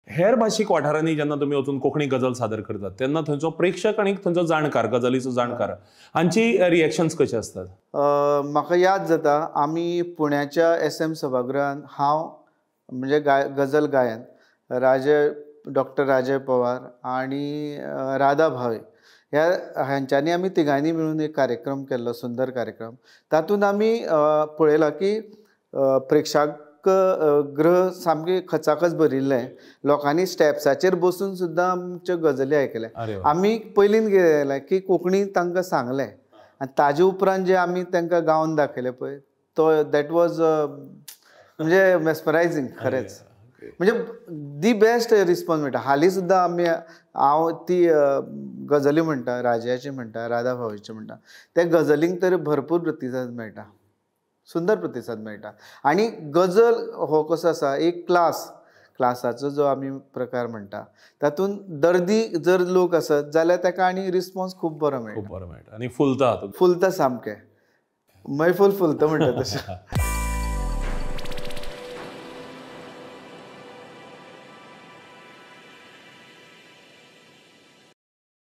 हेर भाशीक वाठारांनी जेन्ना तुमी वचून कोंकणी गजल सादर करतात तेन्ना थंयचो प्रेक्षक आनी थंयचो जाणकार, गजलीचो जाणकार हांची रिएक्शन्स कशी आसतात? म्हाका याद जाता आमी पुण्याच्या SM सभागृहान हांव म्हणजे गजल गायन राजय डॉक्टर राजय पवार आनी राधा भावे ह्या हांच्यांनी आमी तिगांनी मेळून एक कार्यक्रम केल्लो, सुंदर कार्यक्रम. तातूंत आमी पळयलां की प्रेक्षक गृह सामकें खचाखच भरिल्लें. लोकांनी स्टेप्साचेर बसून सुद्दां आमच्यो गजली आयकल्या. आमी पयलीं कितें जालें की कोंकणी तांकां सांगलें आनी ताजे उपरांत जे आमी तांकां गावन दाखयलें पळय तो that was म्हणजे मेस्मरायझींग खरेंच. म्हणजे the best response मेळटा. हालीं सुद्दां आमी हांव ती गजली म्हणटा, राजयाची म्हणटा, राधा भावेची म्हणटा, त्या गजलींक तर भरपूर प्रतिसाद मेळटा, सुंदर प्रतिसाद मेळटा. आनी गजल हो कसो आसा एक क्लासाचो जो आमी प्रकार म्हणटा तातूंत दर्दी जर लोक आसत जाल्यार ताका आनी रिस्पॉन्स खूब बरो मेळटा, खूब बरो मेळटा आनी फुलता, फुलता सामकें, मैफूल फुलता म्हणटा तशें.